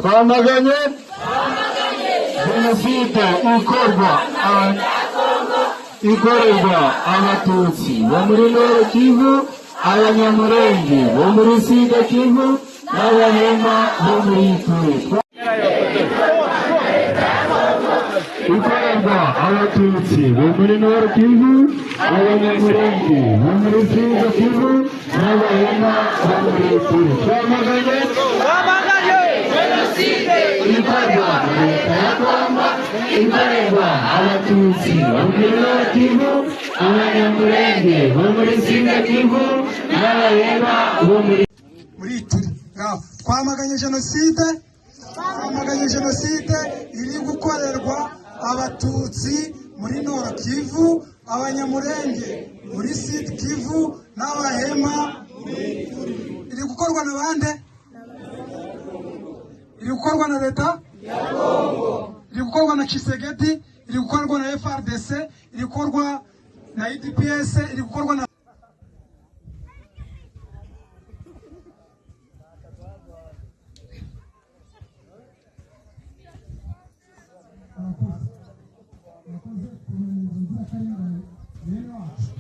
Twamaganye jenoside ikorwa ikorerwa Abatutsi bo muri Nord Kivu, Abanyamurenge bo muri Sud Kivu n'Abahema bo muri Ituri. Ikorerwa Abatutsi bo muri Nord Kivu, Abanyamurenge bo muri Sud Kivu n'Abahema bo muri Ituri. Twamaganye ikorwa na Leta ya Kongo, ikorerwa Abatutsi bo muri Nord Kivu, Abanyamurenge bo muri Sud Kivu n'Abahema bo muri muri Ituri. Ngaho twamaganye jenoside, twamaganye jenoside iri gukorerwa Abatutsi muri Nord Kivu, Abanyamurenge muri Sud Kivu n'Abahema. Iri gukorwa na bande? Iri gukorwa na Leta, iri gukorwa na Tshisekedi, iri gukorwa na FARDC, iri gukorwa na UDPS, iri gukorwa na abakozi kumenyereza inzirakarengane bene wacu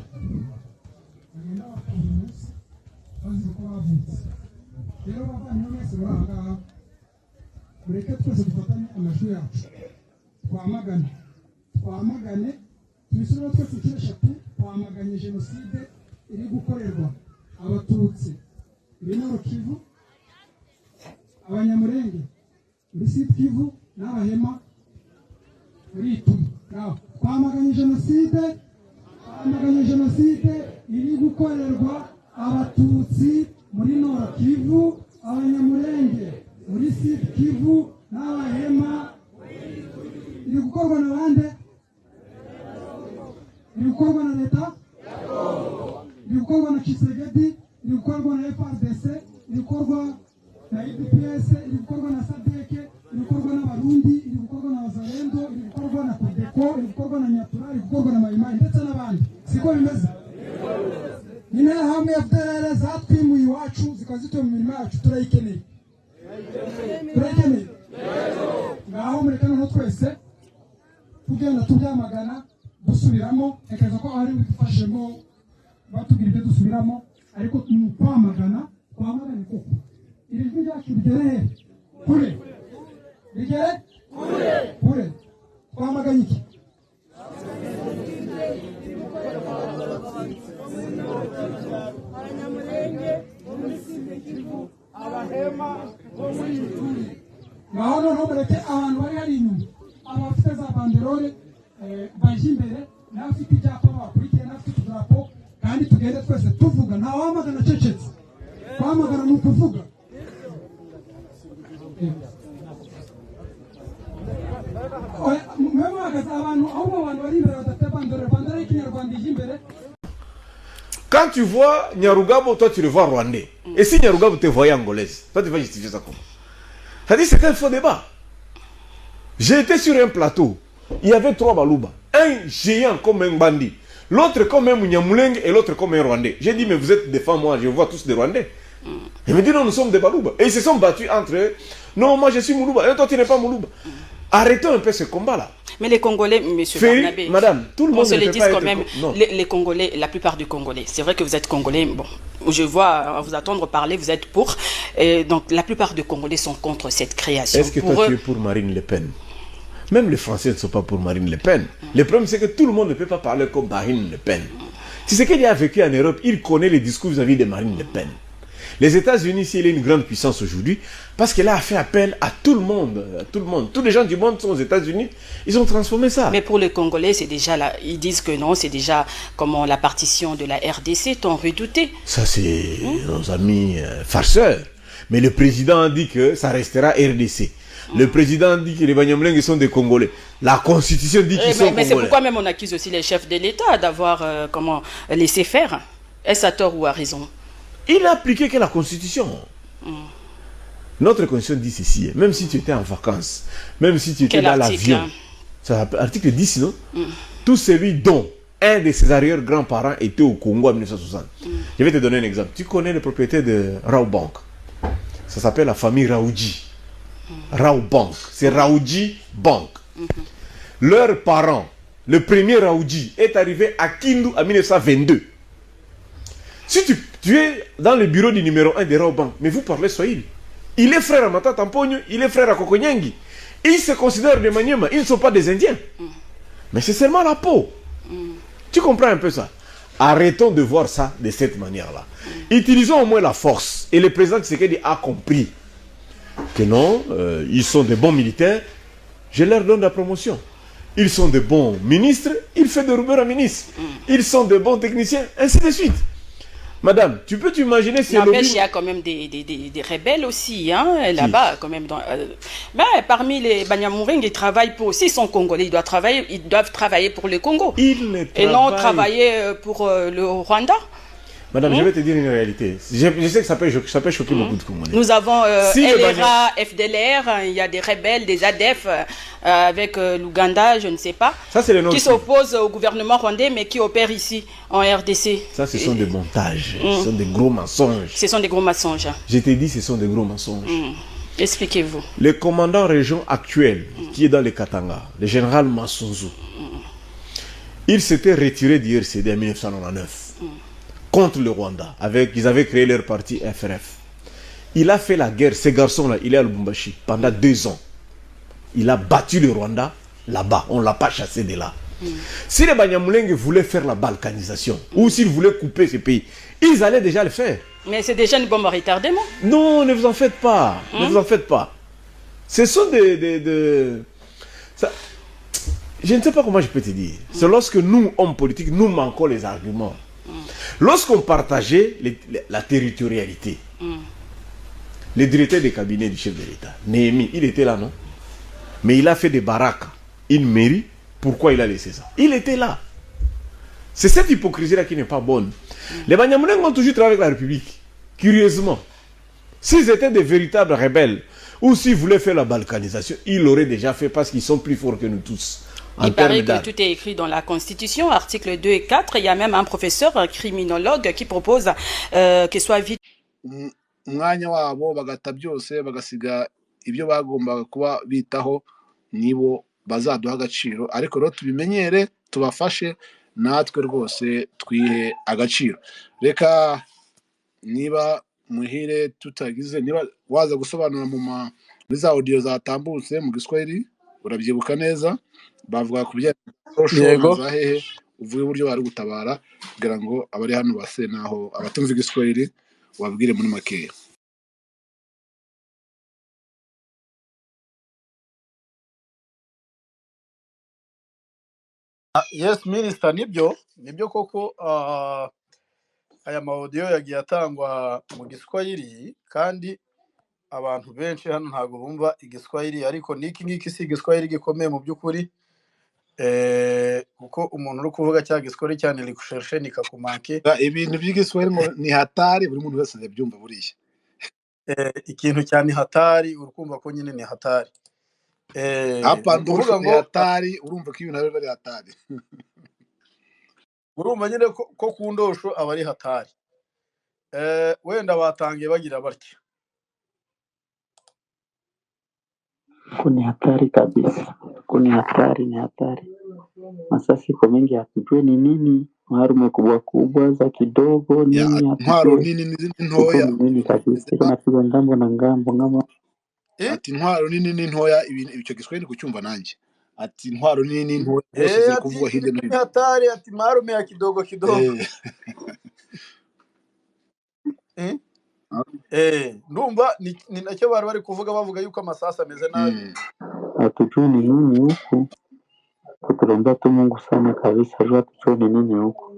bagenda bapfa buri munsi bazira uko bavutse. Rero bavandimwe mwese muri aha ngaha, mureke twese dufatanye amajwi yacu, twamagane, twamagane, tubisubiremo twese inshuro eshatu. Twamaganye jenoside iri gukorerwa Abatutsi muri Nord Kivu, Abanyamurenge muri Sud Kivu n'Abahema muri Ituri. Ngaho twamaganye jenoside, twamaganye jenoside iri gukorerwa Abatutsi muri Nord Kivu, Abanyamurenge muri Sud Kivu n'Abahema. Iri gukorwa na bande? Iri gukorwa na Leta, iri gukorwa na Tshisekedi, iri gukorwa na FARDC, iri gukorwa na UDPS, iri gukorwa na SADC, iri gukorwa n'Abarundi, iri gukorwa na Wazalendo, iri gukorwa na Codeco, iri gukorwa na Nyatura, iri gukorwa na Mayimayi ndetse n'abandi. Siko bimeze? Interahamwe, FDLR zatwimuye iwacu, zikaba zituye mu mirima yacu. Turayikeneye? Turayikeneye? Ngaho mureke noneho twese tugenda tubyamagana, dusubiramo. Ntekereza ko ari bidufashemo batubwira ibyo dusubiramo, ariko ni ukwamagana. Twamagane koko, iri jwi ryacu rigere he? Kure, rigere kure. Twamaganye iki? Abanyamurenge bo muri Sud Kivu, Abahema bo muri Ituri. Ngaho noneho mureke abantu bari hari inyuma, abafite za banderole baje imbere, n'abafite ibyapa babakurikiye, n'abafite utudarapo, kandi tugende twese tuvuga. Nta wamagana acecetse. Kwamagana ni ukuvuga. Oya, mube muhagaze abantu, ahubwo abantu bari imbere badafite banderole, banderole y'Ikinyarwanda ije imbere. Quand tu vois Nyarugabo, toi tu le vois rwandais. Et si Nyarugabo te voyait angolaise, toi tu vas justifier ça comment? C'est-à-dire, c'est un faux débat. J'ai été sur un plateau, il y avait trois Baluba. Un géant comme un bandit, l'autre comme un Munyamulenge et l'autre comme un Rwandais. J'ai dit, mais vous êtes des femmes, moi je vois tous des Rwandais. Ils me disent, non, nous sommes des Baluba. Et ils se sont battus entre eux. Non, moi je suis Moulouba. Et toi tu n'es pas Moulouba. Arrêtons un peu ce combat-là. Mais les Congolais, monsieur Barnabé, madame, tout le on monde se ne le peut dise pas quand être même, non. les Congolais, la plupart des Congolais, c'est vrai que vous êtes Congolais, bon, je vois, à vous attendre parler, vous êtes pour, et donc la plupart des Congolais sont contre cette création. Est-ce que Pour toi eux, tu es pour Marine Le Pen? Même les Français ne sont pas pour Marine Le Pen. Le problème, c'est que tout le monde ne peut pas parler comme Marine Le Pen. Tu sais qu'il a vécu en Europe, il connaît les discours vis-à-vis de Marine Le Pen. Les États-Unis, si elle est une grande puissance aujourd'hui, parce qu'elle a fait appel à tout le monde, à tout le monde. Tous les gens du monde sont aux États-Unis, ils ont transformé ça. Mais pour les Congolais, c'est déjà là, ils disent que non, c'est déjà comment la partition de la RDC tant redoutée. Ça, c'est nos amis farceurs. Mais le président a dit que ça restera RDC. Le président dit que les Banyamulenge sont des Congolais. La Constitution dit qu'ils sont Mais c'est Congolais. pourquoi même on accuse aussi les chefs de l'État d'avoir comment laissé faire. Est-ce à tort ou à raison? Il a appliqué que la Constitution. Notre Constitution dit ceci, même si tu étais en vacances, même si tu étais Quel dans article, l'avion, hein? ça s'appelle article 10, non? Tout celui dont un de ses arrière-grands-parents était au Congo en 1960. Je vais te donner un exemple. Tu connais le propriétaire de Rawbank. Ça s'appelle la famille Raoudji. Rawbank, c'est Raoji Bank. Leurs parents, le premier Raoji, est arrivé à Kindu en 1922. Si tu es dans le bureau du numéro 1 de Rawbank, mais vous parlez Swahili. Il est frère à Matata Mponyo, il est frère à Kokonyangi. Ils se considèrent des Maniema, ils ne sont pas des Indiens. Mais c'est seulement la peau. Tu comprends un peu ça? Arrêtons de voir ça de cette manière-là. Utilisons au moins la force. Et le président Tshisekedi a compris que non, ils sont des bons militaires, je leur donne la promotion. Ils sont de bons ministres, il fait de Ruberwa ministre. Ils sont de bons techniciens, ainsi de suite. Madame, tu peux t'imaginer si N'empêche, il y a quand même des rebelles aussi, hein, là-bas, quand même. Parmi les Banyamulenge, ils travaillent pour aussi, ils sont congolais, ils doivent travailler pour le Congo. Et non travailler pour le Rwanda. Madame, je vais te dire une réalité. Je sais que ça peut choquer beaucoup de Congolais. Nous avons si LRA, FDLR, il y a des rebelles, des ADF avec l'Ouganda, je ne sais pas, ça, c'est le qui s'opposent au gouvernement rwandais, mais qui opèrent ici, en RDC. Ça, ce sont des montages, ce sont des gros mensonges. Ce sont des gros mensonges. Je t'ai dit, ce sont des gros mensonges. Expliquez-vous. Le commandant région actuel, qui est dans le Katanga, le général Masunzu, il s'était retiré du RCD en 1999. Contre le Rwanda, ils avaient créé leur parti FRF. Il a fait la guerre, ces garçons-là, il est à Lubumbashi pendant 2 ans. Il a battu le Rwanda là-bas, on ne l'a pas chassé de là. Si les Banyamulenge voulaient faire la balkanisation, ou s'ils voulaient couper ce pays, ils allaient déjà le faire. Mais c'est déjà une bombe à retardement. Non, ne vous en faites pas, ne vous en faites pas. Ce sont ça, je ne sais pas comment je peux te dire. C'est lorsque nous, hommes politiques, nous manquons les arguments. Lorsqu'on partageait la territorialité, le directeur des cabinets du chef de l'État, Néhémie, il était là, non? Mais il a fait des baraques, une mairie. Pourquoi il a laissé ça? Il était là. C'est cette hypocrisie-là qui n'est pas bonne. Les Banyamulenge ont toujours travaillé avec la République. Curieusement, s'ils étaient des véritables rebelles, ou s'ils voulaient faire la balkanisation, ils l'auraient déjà fait parce qu'ils sont plus forts que nous tous. Il paraît que tout est écrit dans la Constitution, articles 2 et 4. Il y a même un professeur criminologue qui propose que soit vite. Umwanya wabo bagata byose bagasiga ibyo bagombaga kuba bitaho nibo bazaduha agaciro, ariko rero tubimenyere tubafashe natwe rwose twihe agaciro. Reka niba muhire tutagize, niba waza gusobanura muri za audio zatambutse mu Giswahili urabyibuka neza, bavuga ku bijyanye za hehe, uvuye uburyo bari gutabara kugira ngo abari hano base naho abatumva Igiswahili wabwire muri makeya. Yes minister, nibyo koko aya maudio yagiye atangwa mu Giswahili kandi abantu benshi hano ntago bumva Igiswahili, ariko niki ngiki si Igiswahili gikomeye mu by'ukuri, kuko umuntu uri kuvuga cya Giswahili cyane rikushershe nikakumanke ibintu by'Igiswahili ni hatari, buri muntu wese abyumva buriya. Ikintu cyane hatari urukumva ko nyine ni hatari. Hapa ndumva ngo hatari, urumva ko ibintu ari hatari. Urumva nyine ko kundosho abari hatari. Wenda batangiye bagira batya. Ni hatari kabisa, ni hatari, ni hatari. Masasi kwa mengi hatujue ni nini, marume kubwa kubwa za kidogo nini, intwaro nini n'izindi ntoya nini kabisa, kunapigwa ngambo na ngambo ngamo. Ati intwaro nini n'intoya, ibyo Giswahili kucyumva nanjye. Ati intwaro nini n'intoya zose ziri kuvugwa hirya no hino. Hatari ati marume ya kidogo kidogo. Ndumva ni nacyo bari bari kuvuga, bavuga yuko amasasa ameze nabi. Hatujui ni nini huku, kutulombea tu Mungu sana kabisa, hatujui ni nini huku.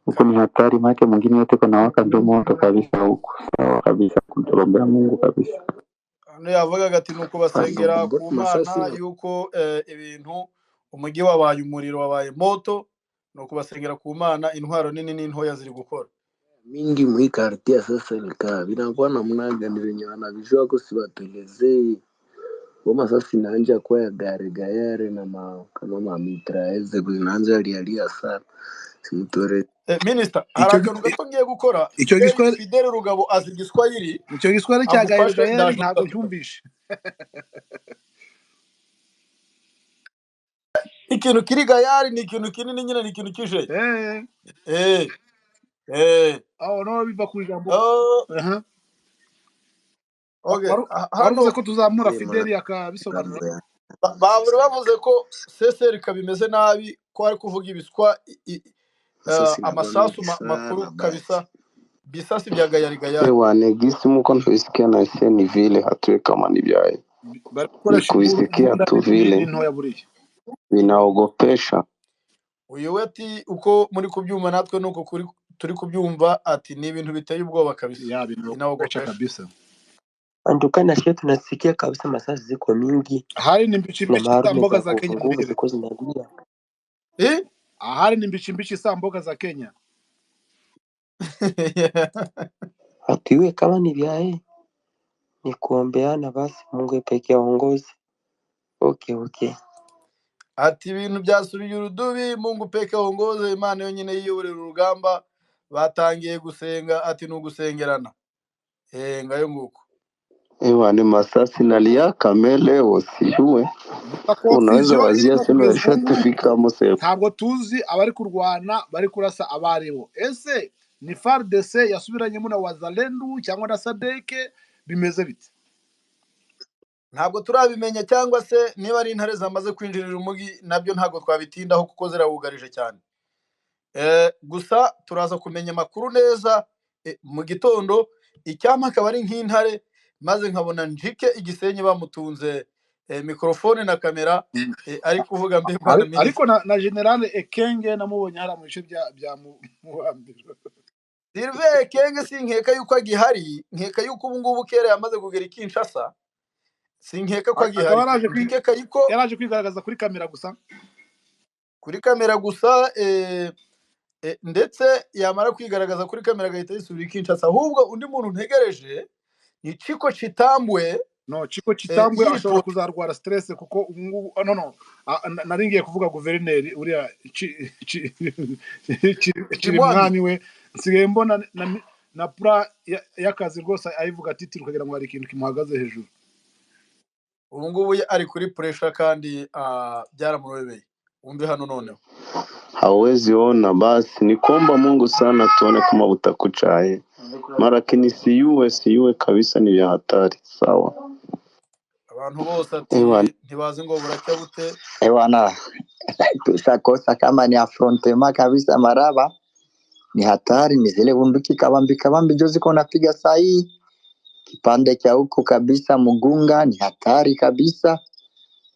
Huku ni hatari, make mwingine yote kuna waka ndio moto kabisa huku. Sawa kabisa, kutulombea Mungu kabisa. Hano yavugaga ati nuko basengera ku Mana yuko ibintu umujyi wabaye umuriro wabaye moto, nuko basengera ku Mana intwaro nini n'intoya ziri gukora mingi mwikartia sasa nikaa vinakuwa namna gani venye wanavijua ko si watuelezei Masasi inaanja kuwa ya gari gayari na kama mamitraeze zinaanza lialia sana simutore. Minister, hari Icyo akantu gato ngiye gukora. Icyo giswahili, Fidel Rugabo azi igiswahili, icyo giswahili cya gayeri agufashe gayeri ndaje ntabwo kugaruka. ncyumvishe. Ikintu kiri gayari ni ikintu kinini nyine, ni ikintu cy'ijeri. Eh, Eh, eh. aho no biva ku ijambo. Oh, Aha. okay. Waruvuze Hano ko tuzamura Fideli akabisobanura. Baburi bavuze ko CSR bimeze nabi, ko ari kuvuga ibiswa amasasu makuru kabisa, bisasi bya gayari gayari. Ewane gisi muko nabisikia na sie ni vile hatue kama ni vyaye Bari ni gukoresha kuvisikia imbunda tu nini vile ntoya buriya. vinaogopesha. Uyu we ati uko muri kubyumva natwe nuko kuri turi kubyumva, ati ni ibintu biteye ubwoba kabisa, Ya binaogopesha inaogopesha. kabisa. Andukana shie tunasikia kabisa masasi ziko mingi Ahari ni mbichi na mbichi za marume mboga za za nguvu Kenya nguvu mbele. ziko zinalia. Eh? Ahari ni mbichi mbichi za mboga za Kenya. Hatuiwe kama ni vyae ni kuombeana basi, Mungu pekee aongoze. Okay, okay. Ati ibintu byasubiye urudubi, Mungu peke aongoze, Imana yonyine yiyoborera urugamba, batangiye gusenga, ati ni ugusengerana. Ngayo nguko. Ewane masasi nalia kamele sijue Gusa unaweza confusion wazia irimo sema kugeza ubu ngubu ishatufika mose. ntabwo tuzi abari kurwana bari kurasa abaribo. Ese ni FARDC yasubiranyemo na Wazalendu cyangwa na Sadeke, bimeze bite? Ntabwo turabimenya, cyangwa se niba ari intare zamaze kwinjirira umugi, nabyo ntabwo twabitindaho kuko zirawugarije cyane. Gusa turaza kumenya amakuru neza mu gitondo. Icyampa akaba ari nk'intare, maze nkabona njike igisenyi bamutunze mikorofone na kamera, ari kuvuga mbe bwana Ariko minisita. na General Ekenge namubonye hariya mu bice bya Muhambiro. Sylvain Ekenge sinkeka yuko agihari, nkeka yuko ubu ngubu kera yamaze kugera i Kinshasa, sinkeka ko Akaba agihari. yaraje Njike Kayiko yaraje kwigaragaza kuri kamera gusa. Kuri kamera gusa, ndetse yamara kwigaragaza kuri kamera agahita yisubira i Kinshasa. Ahubwo undi muntu ntegereje ni Chiko Chitambwe. No, Chiko Chitambwe ashobora Yiripo kuzarwara stress kuko ubu ngubu no no nari ngiye kuvuga guverineri uriya Chimwami. Chirimwami we nsigaye mbona na pra y'akazi rwose ayivuga titiri ukagira ngo hari ikintu kimuhagaze hejuru. Ubu ngubu ari kuri pressure kandi byaramurobeye. Umve hano noneho. Hawezi ona, basi ni kuomba Mungu sana tuone kama utakuchaye mara kini siyuwe siyuwe kabisa, ni vya hatari. Sawa Abantu bose ati ewa ntibazi ngo buracya bute. Ewana, tushakosa kama ni afrontema kabisa, maraba ni hatari, ni zile bunduki kabambi kabambi njo ziko napiga sahii kipande cha huko kabisa Mugunga ni hatari kabisa,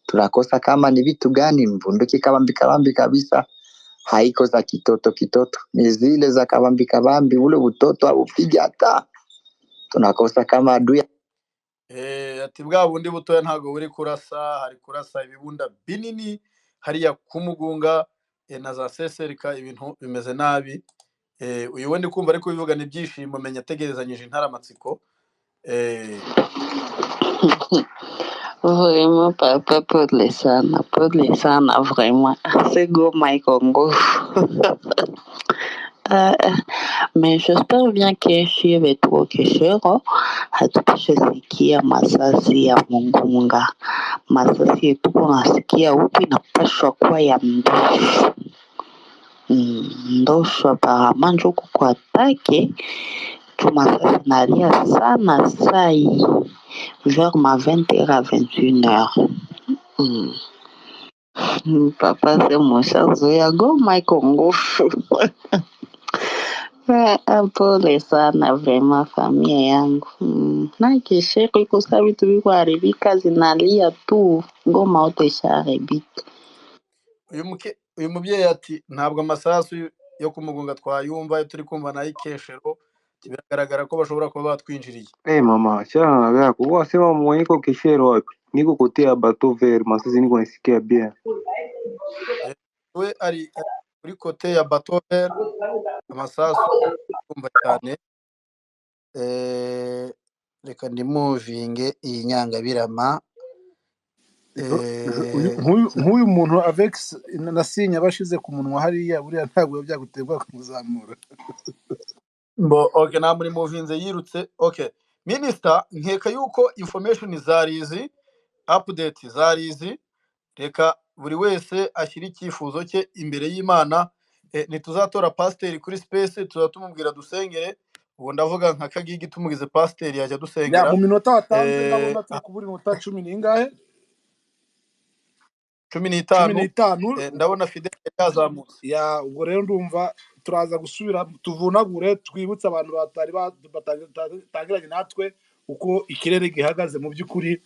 tunakosa kama ni vitu gani, bunduki kabambi kabambi kabisa, haiko za kitoto kitoto, ni zile za kabambi kabambi, ule utoto aupiga hata tunakosa kama adui Ati bwa bundi butoya ntabwo buri kurasa, hari kurasa ibibunda binini hariya kumugunga na za seserika, ibintu bimeze nabi. Uyu we ndi kumva ari kubivugana ibyishimo, menya ategerezanyije intaramatsiko. Vraiment, papa, pole sana, vraiment. C'est Goma iko nguvu. Mais j'espère bien que shiwe tuko keshero hatutashasikia masasi ya Mungunga. Masasi yetu nasikia huku inapashwa kuwa ya ndosho. Ndosho apparemment njo kuko atake tu masasi nalia sana sai vers ma 20h à 21h. Papa se mushazoea Goma iko nguvu. Pole sana vraiment familia yangu. Na kesheko iko saa vitu viko haribika zinalia tu Goma yote ishaharibika. Uyu mubyeyi ati ntabwo amasasu yo kumugunga twayumva, ayo turi kumva nayo ikeshero, biragaragara ko bashobora kuba batwinjiriye. Hey mama, achana na vyako. Wasema mwenye keshero wapi? Niko kotea bateau vert, masasi niko nasikia bien. We ari kuri kote ya bateau vert, amasasu kumva cyane. Reka ndimuvinge iyi nyangabirama Eh, Nk'uyu muntu avex na sinya bashize ku munwa hariya, buriya ntabwo biba byaguterwa kumuzamura. Mbo okay, nta muri muvinze yirutse. Okay, minister, nkeka yuko information zari izi, update zari izi. Reka buri wese ashyire icyifuzo cye imbere y'Imana. Ntituzatora pasiteri kuri space, tuzaba tumubwira dusengere. Ubwo ndavuga nka Kagigi, tumugize pasiteri yajya Ya, dusengera. mu minota watanze ndabona turi kubura iminota 10 n'ingahe? Cumi Cumi n'itanu. n'itanu. Ndabona Fidel yazamutse. Ya, ubwo rero ndumva turaza gusubira tuvunagure, twibutse abantu batari batangiranye natwe uko ikirere gihagaze mu by'ukuri.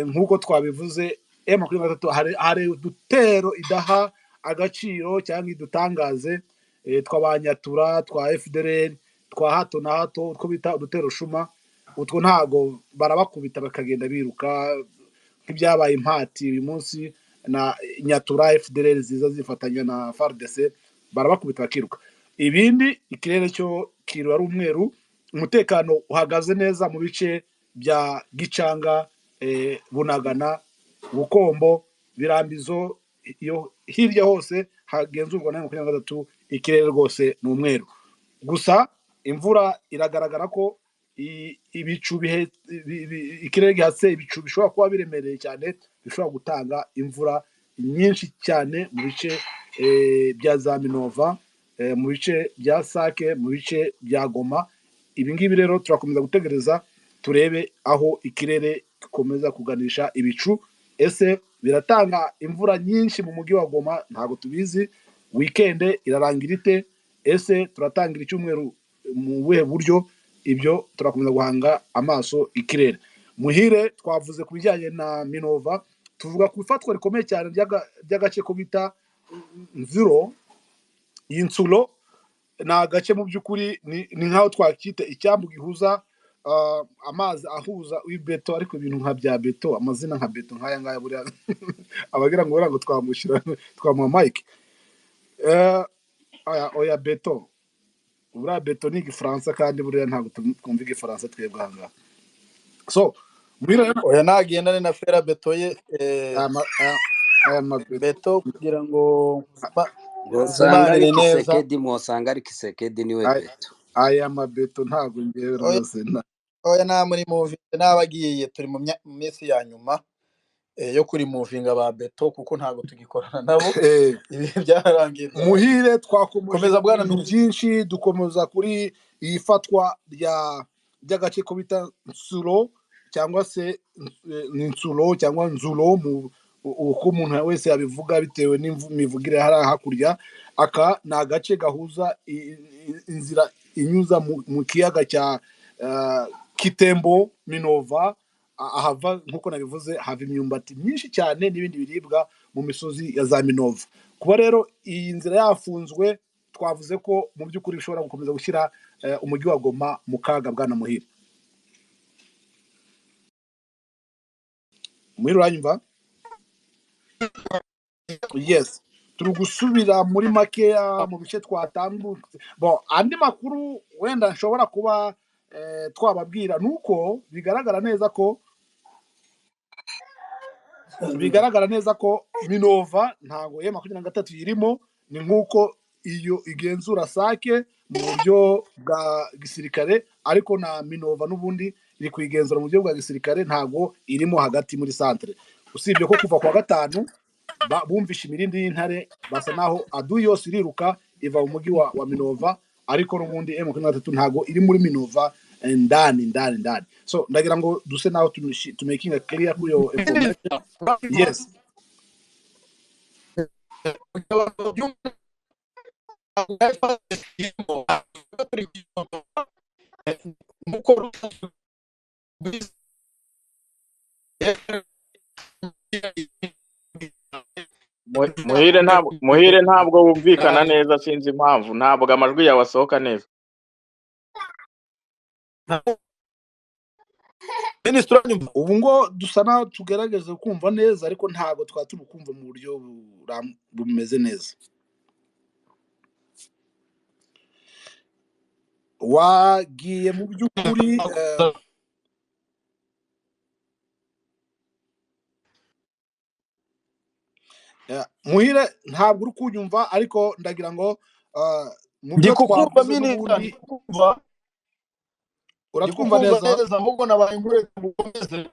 Nk'uko twabivuze, M23 hari udutero idaha agaciro cyangwa idutangaze, tw'abanyatura twa FDLR twa hato na hato, utwo bita udutero shuma, utwo ntago barabakubita bakagenda biruka nk'ibyabaye impati uyu munsi na Nyatura. FDLR ziza zifatanya na FARDC, barabakubita bakiruka. Ibindi ikirere cyo kiriwe ari umweru, umutekano uhagaze neza mu bice bya Gicanga, Bunagana, Bukombo, Birambizo, iyo hirya hose hagenzurwa na 23. Ikirere rwose ni umweru, gusa imvura iragaragara ko ibicu ikirere gihatse ibicu bishobora kuba biremereye cyane, bishobora gutanga imvura nyinshi cyane mu bice bya za Minova, mu bice bya Sake, mu bice bya Goma. Ibi ngibi rero turakomeza gutegereza turebe aho ikirere gikomeza kuganisha ibicu. Ese biratanga imvura nyinshi mu mujyi wa Goma? Ntabwo tubizi. Wikende irarangira ite? Ese turatangira icyumweru mu buhe buryo? Ibyo turakomeza guhanga amaso ikirere. Muhire, twavuze ku bijyanye na Minova, tuvuga ku ifatwa rikomeye cyane ry'agace ko bita Nzuro. Iyi Nsuro ni agace mu by'ukuri ni nk'aho twakita icyambu gihuza amazi ahuza beto, ariko ibintu nka bya beto, amazina nka beto nk'aya ngaya, buriya abagira ngo buriya ngo twamushyira, twamuha mike. Oya, beto, buriya beto ni igifaransa, kandi buriya ntabwo twumva igifaransa twebwe aha ngaha. So muhire, Oya, nagendane na fera beto ye, aya mabeto beto kugira ngo Mwosanga ari nzimanire neza. Kisekedi, mwosanga ari Kisekedi niwe beto. Aya mabeto ntabwo ngewe Oya, rwose oya, nta muri muvinze n'abagiye, turi mu minsi ya nyuma yo kuri muvinga ba beto, kuko ntabwo tugikorana nabo. Ibihe byararangiye. Muhire, twakomeje Komeza ku bwana bintu minisitiri. byinshi, dukomeza kuri iyi fatwa ry'agace ko bita Nsuro, cyangwa se ni Nsuro cyangwa Nzuro, mu uko umuntu wese yabivuga bitewe n'imivugire hariya hakurya. Aka ni agace gahuza inzira inyuza mu kiyaga cya Kitembo Minova, ahava nk'uko nabivuze hava imyumbati myinshi cyane n'ibindi biribwa mu misozi ya za Minova. Kuba rero iyi nzira yafunzwe, twavuze ko mu by'ukuri bishobora gukomeza gushyira umujyi wa Goma mu kaga. Bwana Muhire, Muhire, uranyumva? Yes, turi gusubira muri makeya mu bice twatambutse. Bon, andi makuru wenda nshobora kuba twababwira nuko bigaragara neza ko Minova ntabwo M23 irimo. Ni nk'uko iyo igenzura Sake mu buryo bwa gisirikare, ariko na Minova n'ubundi iri kuyigenzura mu buryo bwa gisirikare, ntabwo irimo hagati muri centre. Usibye ko kuva kwa gatanu bumvishe imirindi y'intare, basa naho adu yose iriruka iva mu mujyi wa Minova, ariko n'ubundi M23 ntabwo iri muri Minova ndani ndani ndani. So ndagira ngo duse naho tumakinga clear kuri iyo information. Yes. Muhire ntabwo wumvikana neza, sinzi impamvu, ntabwo amajwi yawe asohoka neza. Minisitiri, uranyumva? Ubu ngo dusa naho tugerageza kumva neza, ariko ntabwo twaba turi kumva mu buryo bumeze neza. Wagiye mu by'ukuri. Muhire, ntabwo uri kunyumva, ariko ndagira ngo mu Ndi byo kukumva twavuze minisita, n'ubundi ndi kukumva, ndi uratwumva kukumva neza. neza, ahubwo nabaye nkureka ngo ukomeze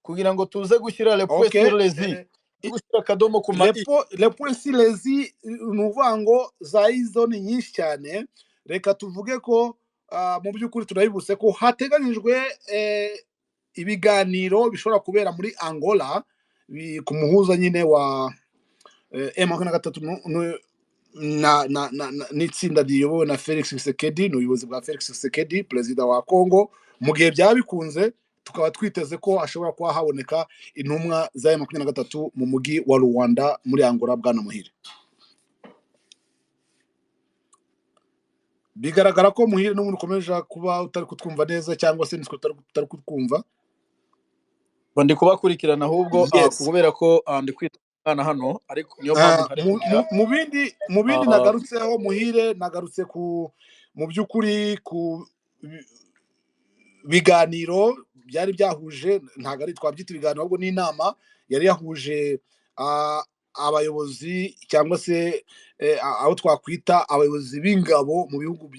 kugira ngo tuze gushyira le point Okay. sur les i, gushyira akadomo ku ma i. Le point sur les i, ni ukuvuga ngo za izo ni nyinshi cyane. Reka tuvuge ko mu by'ukuri turabibutse ko hateganyijwe ibiganiro bishobora kubera muri Angola ku muhuza nyine wa M23 n'itsinda riyobowe na Felix Tshisekedi, ni ubuyobozi bwa Felix Tshisekedi, perezida wa Congo. Mu gihe byaba bikunze, tukaba twiteze ko hashobora kuba haboneka intumwa za M23 mu mujyi wa Rwanda muri Angola. Bwana Muhire, bigaragara ko Muhire n'ubundi ukomeje kuba utari kutwumva neza, cyangwa se nitwe tutari kutwumva. Ngo ndi kubakurikirana ahubwo Yes. kubera ko ndi kwita umwana hano, ariko niyo mpamvu ntari kugira. Mu bindi nagarutseho Muhire, nagarutse ku mu by'ukuri ku biganiro byari byahuje, ntabwo ari twabyita ibiganiro ahubwo ni inama yari yahuje abayobozi cyangwa se abo twakwita abayobozi b'ingabo mu bihugu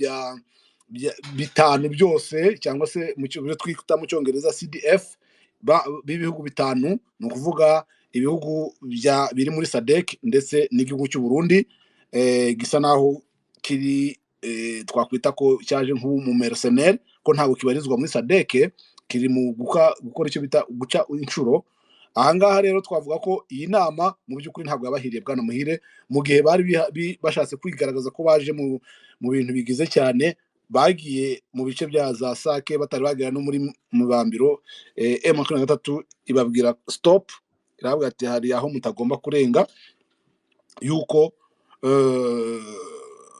bitanu byose, cyangwa se mu cyo twita mu cyongereza CDF, b'ibihugu bitanu, ni ukuvuga ibihugu biri muri SADC ndetse n'igihugu cy'u Burundi, gisa naho kiri twakwita ko cyaje nk'umu mercenaire, ko ntabwo kibarizwa muri SADC, kiri mu gukora icyo bita guca inshuro. Ahangaha rero twavuga ko iyi nama mu by'ukuri ntabwo yabahiriye, Bwana Muhire, mu gihe bari bashatse kwigaragaza ko baje mu bintu bigize cyane, bagiye mu bice bya za Sake batari bagera no muri Mubambiro. M23 ibabwira stop, irababwira ati hari aho mutagomba kurenga, yuko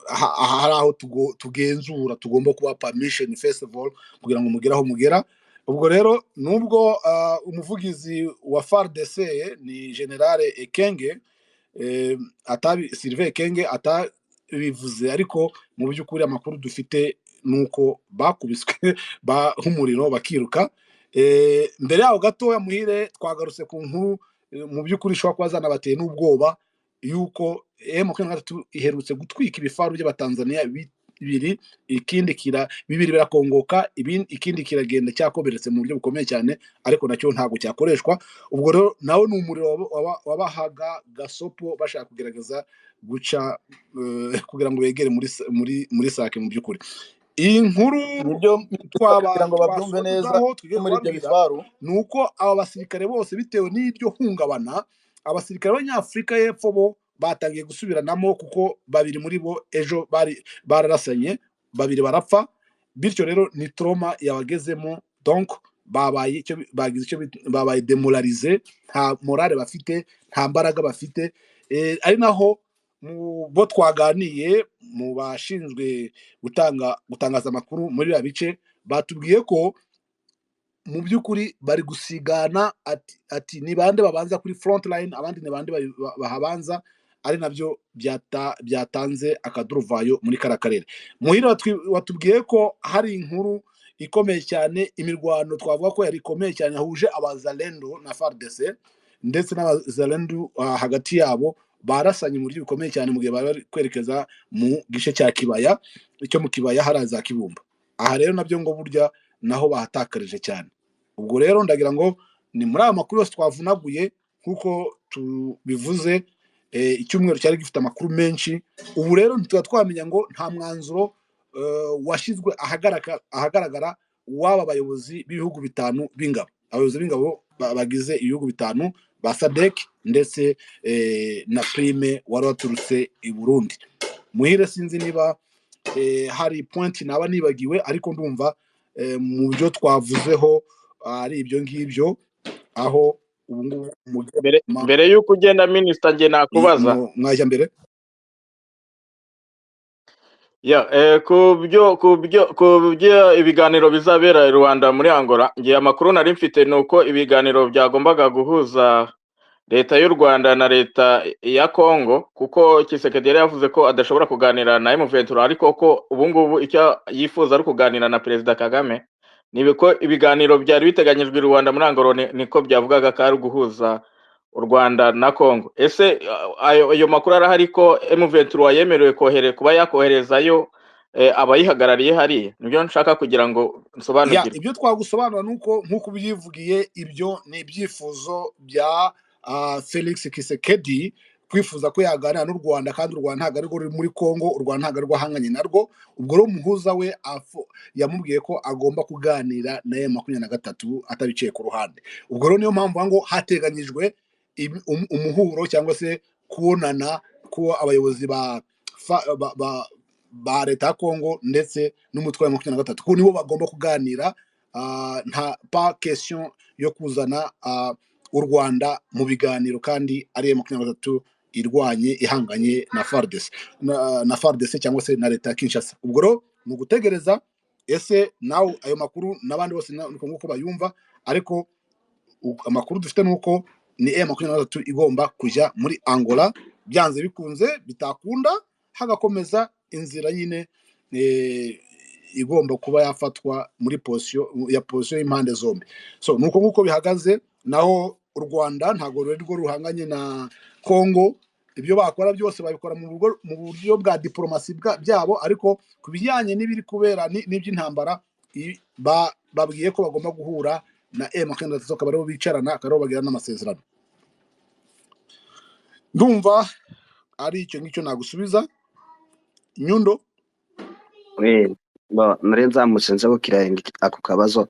hari aho tugenzura, tugomba kuba permission first of all kugira ngo mugere aho mugera. Ubwo rero nubwo umuvugizi wa FARDC ni General Ekenge, atabi Sylvain Ekenge atabivuze, ariko mu by'ukuri amakuru dufite nuko bakubiswe bahumuriro bakiruka. Mbere yaho gatoya Muhire, twagarutse ku nkuru mu by'ukuri ishobora kuba zanabateye n'ubwoba, yuko M23 iherutse gutwika ibifaru by'Abatanzania bibiri, ikindi kira bibiri birakongoka, ikindi kiragenda cyakomeretse mu buryo bukomeye cyane, ariko nacyo ntabwo cyakoreshwa. Ubwo rero nawe ni umuriro wabahaga gasopo, bashaka kugerageza guca kugira ngo begere muri Sake. Mu by'ukuri iyi nkuru Nibyo kugira ngo babyumve neza twasozaho tugiye muri ibyo kubabwira bifaru ni uko aba basirikare bose bitewe n'iryo hungabana, abasirikare b'Abanyafurika y'Epfo bo batangiye gusubiranamo, kuko babiri muri bo ejo bari bararasanye, babiri barapfa. Bityo rero ni trauma yabagezemo, donc babaye icyo bagize icyo babaye demoralize, nta morale bafite, nta mbaraga bafite. Ari naho mu bo twaganiye mu bashinzwe gutangaza amakuru muri biriya bice, batubwiye ko mu by'ukuri bari gusigana, ati ni bande babanza kuri front line, abandi ni bande bahabanza, ari nabyo byatanze akaduruvayo muri kara karere. Muhire watubwiye ko hari inkuru ikomeye cyane, imirwano twavuga ko yari ikomeye cyane yahuje abazalendo na FARDC ndetse n'abazalendo hagati yabo barasanye mu buryo bukomeye cyane, mu gihe bari bari kwerekeza mu gice cya Kibaya, icyo mu Kibaya hari za Kibumba. Aha rero nabyo ngo burya naho bahatakarije cyane. Ubwo rero ndagira ngo ni muri aya makuru yose twavunaguye nk'uko tubivuze, icyumweru cyari gifite amakuru menshi. Ubu rero ntituba twamenya ngo nta mwanzuro washyizwe ahagaragara w'aba bayobozi b'ibihugu bitanu b'ingabo, abayobozi b'ingabo bagize ibihugu bitanu ba SADC ndetse na Prime wari waturutse i Burundi. Muhire, sinzi niba hari point naba nibagiwe, ariko ndumva mu byo twavuzeho ari ibyo ngibyo. Aho ubu ngubu Mbere y'uko ugenda minisita, njye nakubaza mwajya mbere. Ya, ku byo ibiganiro bizabera i Rwanda muri Angola, ngiye amakuru nari mfite ni uko ibiganiro byagombaga guhuza leta y'u Rwanda na leta ya Congo, kuko Tshisekedi yari yavuze ko adashobora kuganira na M23, ariko ko ubu ngubu icyo yifuza ari kuganira na Perezida Kagame. Nibiko ibiganiro byari biteganyijwe i Rwanda muri Angola, niko byavugaga ko ari guhuza U Rwanda na Congo. Ese ayo makuru arahari ko M23 yemerewe kuba yakoherezayo abayihagarariye hariya? Nibyo nshaka kugira ngo Ya, nsobanukirwe. Ibyo twagusobanura nuko nk'uko ubyivugiye, ibyo ni ibyifuzo bya Felix Kisekedi, kwifuza ko yaganira n'u Rwanda, kandi u Rwanda ntabwo arirwo ruri muri Congo, u Rwanda ntabwo arirwo ahanganye narwo. Ubwo rero umuhuza we yamubwiye ko agomba kuganira na M23 atabiciye ku ruhande. Ubwo rero niyo mpamvu ngo hateganyijwe umuhuro cyangwa se kubonana ko abayobozi ba fa- ba, ba, ba leta ya Congo ndetse n'umutwe wa 23, kuko nibo bagomba kuganira. Nta pas question yo kuzana u Rwanda mu biganiro kandi ari 23 irwanye, ihanganye na FARDC na FARDC cyangwa se na leta ya Kinshasa. Ubwo rero ni ugutegereza ese nawe ayo makuru n'abandi bose niko nguko bayumva, ariko amakuru dufite ni uko ni M23 igomba kujya muri Angola byanze bikunze, bitakunda hagakomeza inzira nyine igomba kuba yafatwa muri position ya position y'impande zombi. So nuko nguko bihagaze. Naho u Rwanda ntabwo ruri rwo ruhanganye na Congo, ibyo bakora byose babikora mu buryo bwa diplomasi byabo, ariko ku bijyanye n'ibiri kubera n'iby'intambara babwiye ko bagomba guhura na M23, akaba aribo bicarana, akaba aribo bagirana n'amasezerano. Ndumva ari icyo ngicyo nagusubiza, Nyundo. Bo, nari nzamutse nza gukira ako kabazo.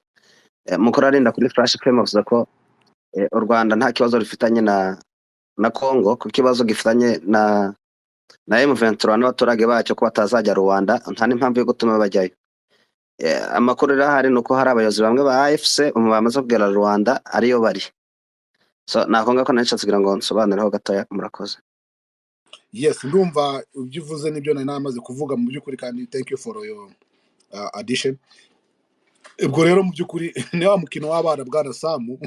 Mukuru arinda kuri Flash FM avuze ko u Rwanda nta kibazo rufitanye na Congo, ku kibazo gifitanye na M23 n'abaturage bacyo, ko batazajya Rwanda, nta n'impamvu yo gutuma bajyayo. Amakuru rero ahari ni uko hari abayobozi bamwe ba AFC ubu bamaze kugera Rwanda ariyo bari. So nako ngako nari nshatse kugira ngo nsobanureho gatoya, murakoze. Yes, ndumva ibyo uvuze nibyo nari namaze kuvuga mu by'ukuri, kandi thank you for your addition. Ubwo rero mu by'ukuri ni wa mukino w'abana, bwana Samu,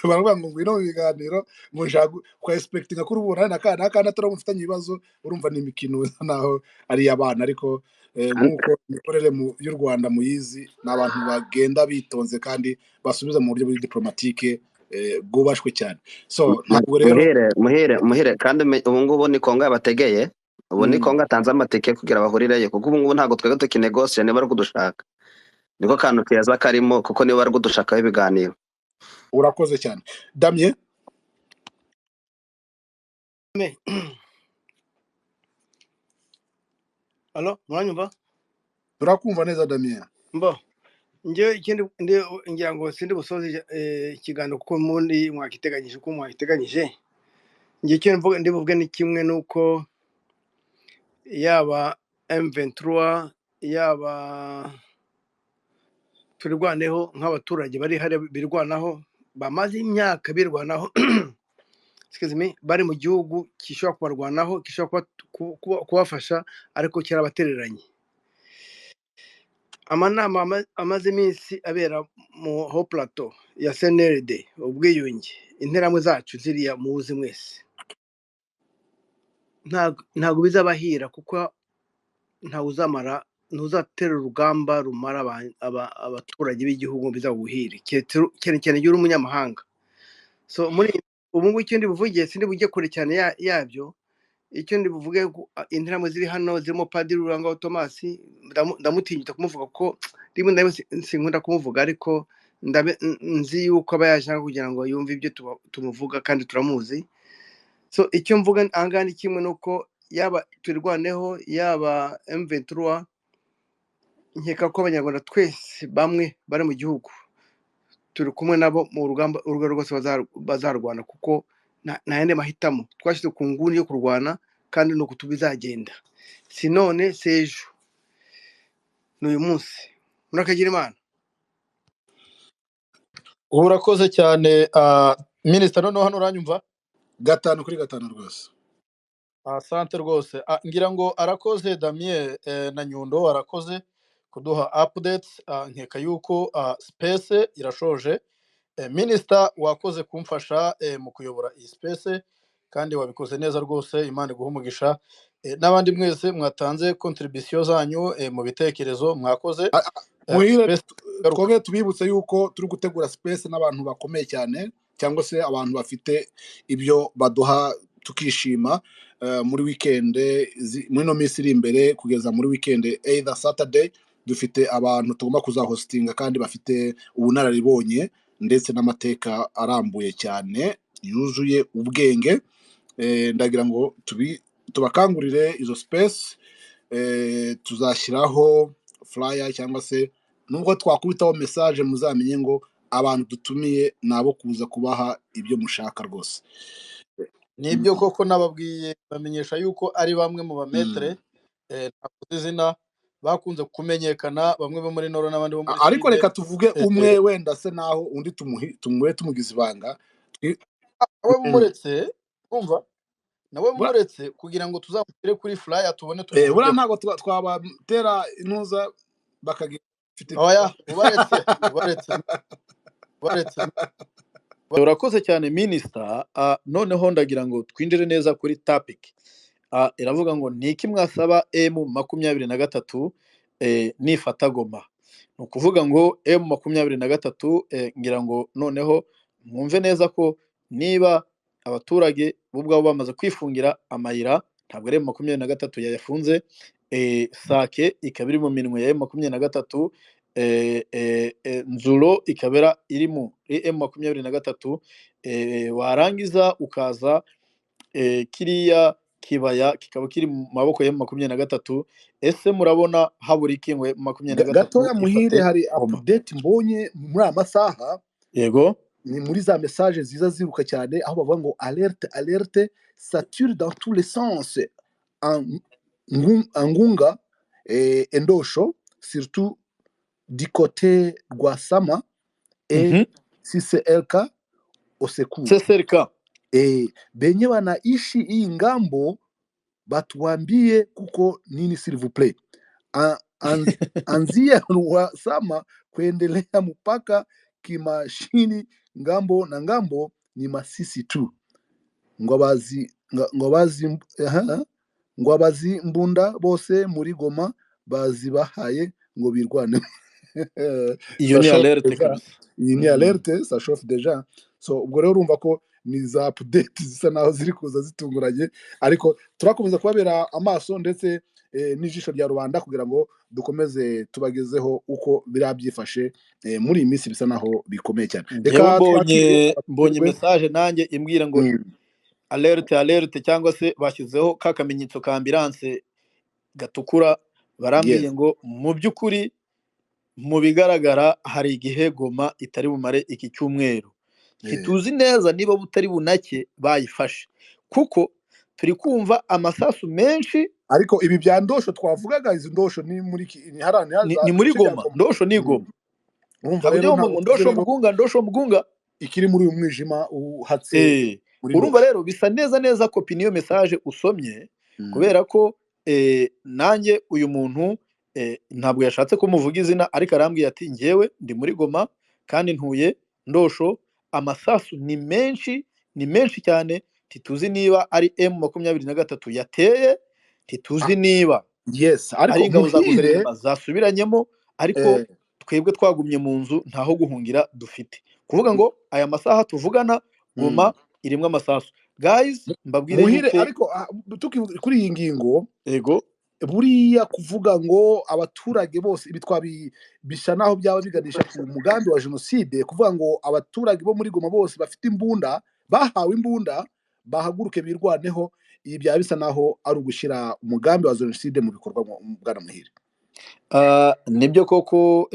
baravuga ngo ngwino mu biganiro, ngo nshaka kwa expectinga ko urubona na kana kana atari mufitanye ibibazo. Urumva ni imikino naho ari iy'abana, ariko nk'uko imikorere y'u Rwanda muyizi, ni abantu bagenda bitonze kandi basubiza mu buryo buri diplomatique bwubashwe cyane. So ntabwo rero Muhire, muhire, muhire, kandi ubu ngubu ni Kongo yabategeye, ubu ni Kongo atanze amatike kugira bahurireyo, kuko ubu ngubu ntabwo twebwe tukinegosiye, niba ari kudushaka niko kantu keza karimo, kuko niba bari kudushakaho ibiganiro. Urakoze cyane, Damien. Alo, muranyumva? Turakumva neza, Damien. Mbo njyewe ikindi ngira ngo sindi busoze ikiganiro kuko mundi mwakiteganyije uko mwakiteganyije. Njye icyo ndi buvuge ni kimwe, nuko yaba M23 yaba Twirwaneho nk'abaturage bari hariya birwanaho, bamaze imyaka birwanaho, excuse me, bari mu gihugu gishobora kubarwanaho, gishobora kubafasha, ariko cyarabatereranye. Amanama amaze iminsi abera mu Haut Plateau ya CNRD, ubwiyunge, interahamwe zacu ziriya muzi mwese, ntabwo bizabahira, kuko ntawuzamara, ntuzatera urugamba rumara abaturage b'igihugu bizaguhire, cyane cyane iyo uri umunyamahanga. So muri ubu ngubu icyo ndi buvuge, sindi bujye kure cyane yabyo. Icyo ndi buvuge, interahamwe ziri hano zirimo Padiri Rurangwa Thomas, ndamutinyuta kumuvuga ko rimwe na rimwe sinkunda kumuvuga, ariko nzi yuko aba yaje hano kugira ngo yumve ibyo tumuvuga kandi turamuzi. So icyo mvuga aha ngaha ni kimwe, nuko yaba Twirwaneho yaba M23, nkeka ko abanyarwanda twese bamwe bari mu gihugu turi kumwe nabo mu rugamba urwo rwose bazarwana, kuko nta yandi mahitamo, twashyize ku nguni yo kurwana, kandi ni uku bizagenda, si none si ejo, ni uyu munsi. Murakagira Imana. Urakoze cyane, minisita. Noneho hano uranyumva? 5 kuri 5 rwose. Asante rwose. Ngira ngo arakoze Damien, na Nyundo arakoze kuduha updates. Nkeka yuko space irashoje. Minisita wakoze kumfasha mu kuyobora iyi space, kandi wabikoze neza rwose, Imana iguhe umugisha. N'abandi mwese mwatanze contribution zanyu mu bitekerezo mwakoze. Muhire, Space garuka. Twongere tubibutse yuko turi gutegura space n'abantu bakomeye cyane. cyangwa se abantu bafite ibyo baduha tukishima muri weekend muri ino minsi iri imbere kugeza muri weekend either Saturday dufite abantu tugomba kuzahostinga kandi bafite ubunararibonye ndetse n'amateka arambuye cyane yuzuye ubwenge. Ndagira ngo tubakangurire izo space. Tuzashyiraho flyer cyangwa se nubwo twakubitaho message muzamenye ngo abantu dutumiye nabo kuza kubaha ibyo mushaka rwose. Nibyo koko nababwiye bamenyesha yuko ari bamwe mu bametere ntavuze izina bakunze kumenyekana, bamwe bo muri Noro n'abandi bo muri Ariko Sud. reka tuvuge umwe wenda se naho undi tumuhe tumugize ibanga. Nawe bumuretse, umva nawe bumuretse kugira ngo tuzamushyire kuri flyer tubone Buriya tumuvugeho. ntabwo twabatera intuza bakagira Oya, ubaretse ubaretse ubaretse. Urakoze cyane minisita. Noneho ndagira ngo twinjire neza kuri topic. Iravuga ngo ni iki mwasaba M23 nifata Goma. Ni ukuvuga ngo M23 ngira ngo noneho mwumve neza ko niba abaturage bo ubwabo bamaze kwifungira amayira, ntabwo ari M23 yayafunze. Sake ikaba iri mu minwe ya M23, Nzuro ikaba iri mu M23, warangiza ukaza kiriya kibaya kikaba kiri mu maboko ya M23. Ese murabona habura iki ngo M23 Gatoya Muhire, ifate hari Goma? update mbonye muri aya masaha. Yego. Ni muri za message ziza ziruka cyane aho bavuga ngo alerte alerte sature dans tous les sens Angunga Endosho surtout du côté Rwasama et CCLK au secours. CCLK. Benye wanaishi hii ngambo batuambie kuko nini s'il vous plaît. Anzia Rwasama kuendelea mpaka Kimashini ngambo na ngambo ni Masisi tu. Ngo abazi mbunda bose muri Goma bazibahaye ngo birwane. Iyo Ça ni chauffe alerte déjà. kabisa. Iyi ni alerte, ça chauffe déjà. So ubwo rero urumva ko ni za update zisa naho ziri kuza zitunguranye, ariko turakomeza kubabera amaso ndetse n'ijisho rya rubanda kugira ngo dukomeze tubagezeho uko biriya byifashe muri iyi minsi bisa naho bikomeye cyane. Njyewe Reka twakire mbonye abatumirwe. message nanjye imbwira ngo alerte alerte, cyangwa se bashyizeho ka kamenyetso ka ambulance gatukura, barambwiye ngo mu by'ukuri mu bigaragara hari igihe Goma itari bumare iki cyumweru. Ntituzi neza niba butari bunake bayifashe, kuko turi kumva amasasu menshi. Ariko ibi bya ndosho twavugaga, izi ndosho ni muri ni hariya ni Ni muri ibice bya Goma, Goma. ndosho ni Goma. Urumva Ntabwo rero ujya wumva ntabwo ngo tuzi ndosho rero mugunga, ndosho mugunga ikiri muri uyu mwijima uhatse muri Urumva ndosho. rero bisa neza neza kopi niyo message usomye, kubera ko nanjye uyu muntu ntabwo yashatse ko muvuga izina, ariko arambwiye ati njyewe ndi muri Goma kandi ntuye ndosho, amasasu ni menshi, ni menshi cyane, ntituzi niba ari M23 yateye, ntituzi niba Yes, ariko ari ingabo za Muhire guverinoma zasubiranyemo, ariko twebwe twagumye mu nzu ntaho guhungira dufite. Kuvuga ngo aya masaha tuvugana Goma irimo amasasu. Guys, mbabwire Muhire, yuko ariko tukivuga kuri iyi ngingo, yego, buriya kuvuga ngo abaturage bose ibi bisa naho byaba biganisha ku mugambi wa jenoside, kuvuga ngo abaturage bo muri Goma bose bafite imbunda, bahawe imbunda, bahaguruke birwaneho, ibi byaba bisa naho ari ugushyira umugambi wa jenoside mu bikorwa, Bwana Muhire. Nibyo koko,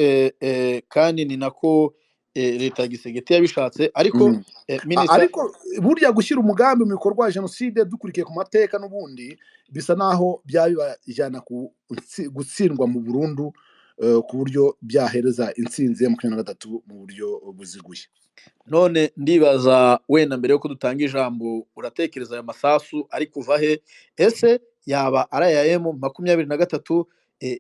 kandi ni nako leta ya Gisegeti yabishatse, ariko minisita Ariko burya gushyira umugambi mu bikorwa wa jenoside dukurikiye ku mateka n'ubundi bisa naho byaba bibajyana ku gutsindwa mu burundu, ku buryo byahereza intsinzi ya 23 mu buryo buziguye. None ndibaza wenda mbere yuko dutanga ijambo, uratekereza aya masasu ari kuva he? Ese yaba ari aya M23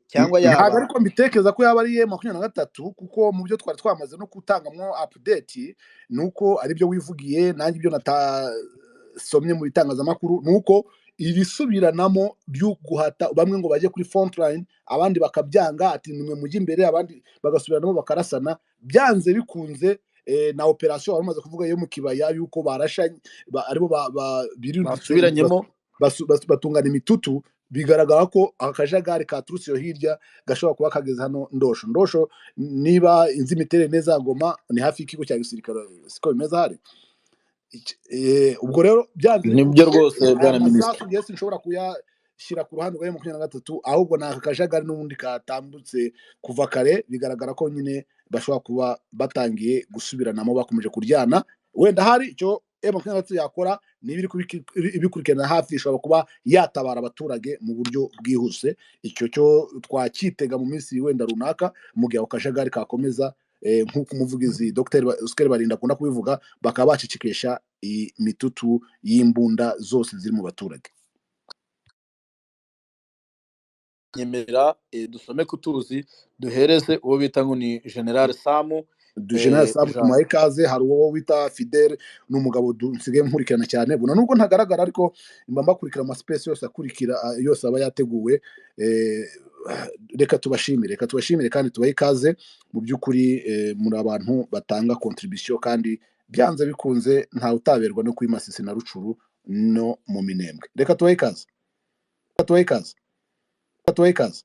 cyangwa Ntabwo yaba ariko mbitekereza ko yaba ari M23, kuko mu byo twari twamaze no gutangamo update ni uko ari byo wivugiye, nanjye ibyo natasomye mu bitangazamakuru ni uko iri subiranamo ryo guhata bamwe ngo bajye kuri front line, abandi bakabyanga ati nimwe mujye imbere, abandi bagasubiranamo bakarasana, byanze bikunze na operation wari umaze kuvuga yo mu kibaya yuko barasha aribo birindutse Basubiranyemo. Batungana imitutu, bigaragara ko akajagari katurutse iyo hirya gashobora kuba kageze hano Ndosho. Ndosho, niba inzi imiterere neza ya Goma, ni hafi y'ikigo cya gisirikare, siko bimeze hari? Ubwo rero byanze Nibyo bikunze rwose, aya bwana masasu minisitiri. ngewe sinshobora kuyashyira ku ruhande rwa M23, ahubwo ni aka kajagari n'ubundi katambutse kuva kare. Bigaragara ko nyine bashobora kuba batangiye gusubiranamo, bakomeje kuryana. Wenda hari icyo M23 yakora, niba iri ibikurikirana hafi, ishobora kuba yatabara abaturage mu buryo bwihuse. Icyo cyo twakitega mu minsi wenda runaka, mu gihe ako kajagari kakomeza, nk'uko umuvugizi Dr. Oscar Barinda akunda kubivuga, bakaba bacecekesha imitutu y'imbunda zose ziri mu baturage. Nyemerera dusome kutuzi, duhereze uwo bita ngo ni General Samu. General Samu, Ijambo. Tumuhaye ikaze. Hari uwo wita Fidel, ni umugabo nsigaye nkurikirana cyane buno, nubwo ntagaragara, ariko mba mbakurikira amaspace yose akurikira, yose aba yateguwe. Reka tubashimire kandi tubahe ikaze. Mu by'ukuri muri abantu batanga contribution, kandi byanze bikunze ntawe utaberwa no kuri Masisi na Rucuru no mu Minembwe. Reka tubahe ikaze, reka tubahe ikaze, reka tubahe ikaze.